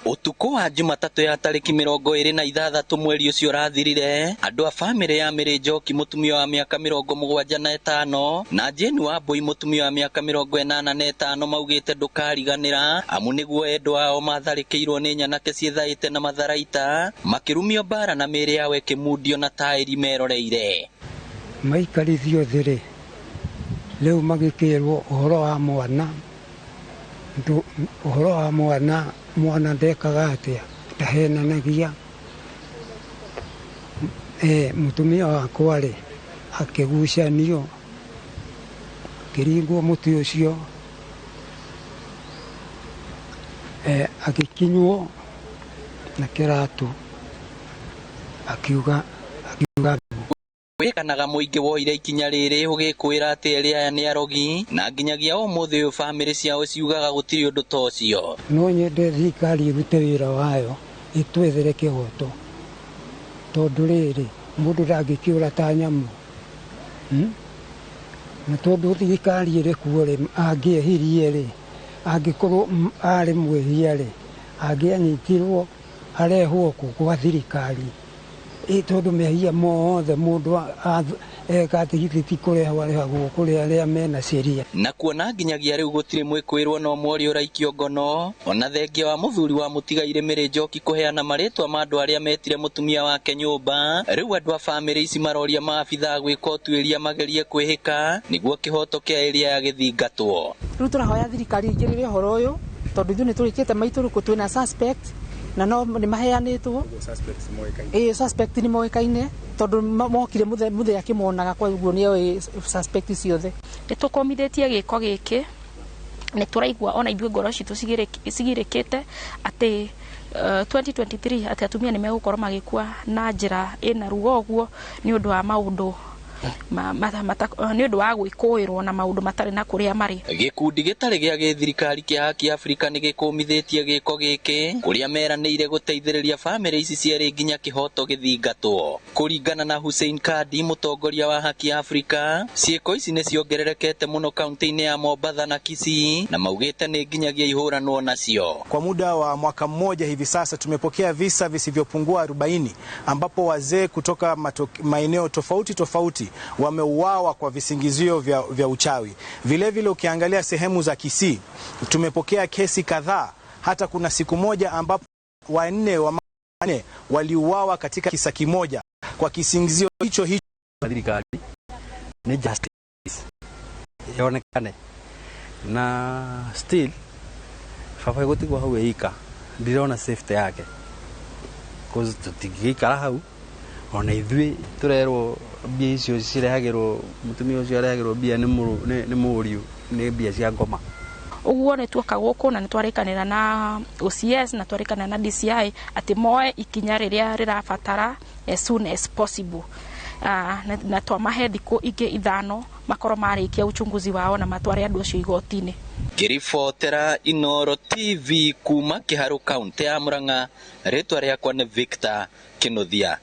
Ũtukũ wa Jumatatũ ya tarĩki 26 mweri ũcio ũrathirire, andũ a bamĩrĩ ya Mary Njoki mũtumia wa mĩaka 75 na Jane Wambui mũtumia wa mĩaka 85 maugĩte ndũkariganĩra amu nĩguo endwa ao matharĩkĩirwo nĩ nyanake ciĩthaĩte na matharaita makĩrumio mbara na mĩĩrĩ yao ĩkĩmundio na taĩri meroreire. Maikarithio thĩ-rĩ, rĩu magĩkĩrwo ũhoro wa mwana, ũhoro wa mwana, mwana ndekaga atĩa, ndahenanagia. Mũtumia wakwa rĩ, akĩgucanio, akĩringwo mũtĩ ũcio, agĩkinywo na kĩratũ, akiuga Wĩkanaga mũingĩ woire ikinya rĩrĩ ũgĩkwĩra atĩ erĩ aya nĩ arogi na nginyagia ũmũthĩ ũyũ bamĩrĩ ciao ciugaga gũtirĩ ũndũ ta ũcio. No nyende thirikari ĩrute wĩra wayo ĩtwethere kĩhoto, tondũ rĩrĩ mũndũ ndangĩkĩũra ta nyamũ. Na tondũ thirikari ĩrĩ kuo rĩ, angĩehirie rĩ, angĩkorwo arĩ mwĩhia rĩ, angĩanyitirwo arehwo kũ gwa thirikari. Tondũ mehia mothe mũndũ eka atĩ ti kũrehwo arehagwo kũrĩ arĩa mena sheria. Na kuona nginyagia rĩu gũtirĩ mwĩkũĩrwo no ũmwe ũrĩa ũraikio ngono, ona thengia wa mũthuri wa mũtigairĩ Mary Njoki kũheana marĩtwa ma andũ arĩa metire mũtumia wake nyũmba, rĩu andũ a bamĩrĩ ici maroria maabithaa gwĩka ũtuĩria magerie kwĩhĩka nĩguo kĩhoto kĩa ĩrĩa ya gĩthingatwo. Rĩu tũrahoya thirikari ĩingĩrĩre ũhoro ũyũ tondũ ithuĩ nĩtũrĩkĩte maitũ rĩu twĩna suspect na no nĩ maheanĩtwo. Suspect nĩ moĩkaine tondũ mokire mũthee akĩmonaga, kwa ũguo nĩ oĩ suspect ciothe. Nĩ tũkũmithĩtie gĩko gĩkĩ, nĩ tũraigua ona ithuĩ ngoro citũ cigirĩkĩte atĩ 2023 atĩ atumia nĩ megũkorwo magĩkua na njĩra ĩna ruo ũguo nĩ ũndũ wa maũndũ nĩ ũndũ wa gwĩkũĩrwo na maũndũ matarĩ na kũrĩa marĩ. Gĩkundi gĩtarĩ gĩa gĩthirikari kĩa Haki Afrika nĩ gĩkũmithĩtie gĩko gĩkĩ kũrĩa meranĩire gũteithĩrĩria bamĩrĩ ici cierĩ nginya kĩhoto gĩthingatwo. Kũringana na Hussein Kadi, mũtongoria wa Haki Afrika, ciĩko ici nĩ ciongererekete mũno kaunti-inĩ ya Mombatha na Kisii na maugĩte nĩ nginyagia ihũranwo nacio. Kwa muda wa mwaka mmoja hivi sasa tumepokea visa visivyopungua 40 ambapo wazee kutoka maeneo tofauti tofauti wameuawa kwa visingizio vya uchawi. Vile vile ukiangalia sehemu za Kisii tumepokea kesi kadhaa, hata kuna siku moja ambapo wanne wa manne waliuawa katika kisa kimoja kwa kisingizio hicho hicho. Thirikari ni justice yonekane na still baba gũtigwo hau ĩika ndirona safety yake, cause tũtingĩikara hau ona ithuĩ tũrerwo mbia icio cirehagĩrwo mũtumia ũcio arehagĩrwo mbia nĩ mũriũ nĩ mbia cia ngoma. Ũguo nĩ tuoka gũkũ na nĩ twarĩkanĩra na OCS na twarĩkanĩra na DCI atĩ moe ikinya rĩrĩa rĩrabatara as soon as possible. Na twamahe thikũ ingĩ 5 makorwo marĩkia uchunguzi wao na matware andũ acio igoti-inĩ. Ngĩribotera Inooro TV kuma Kĩharũ kaunti ya Murang'a, rĩtwa rĩakwa nĩ Victor Kinuthia.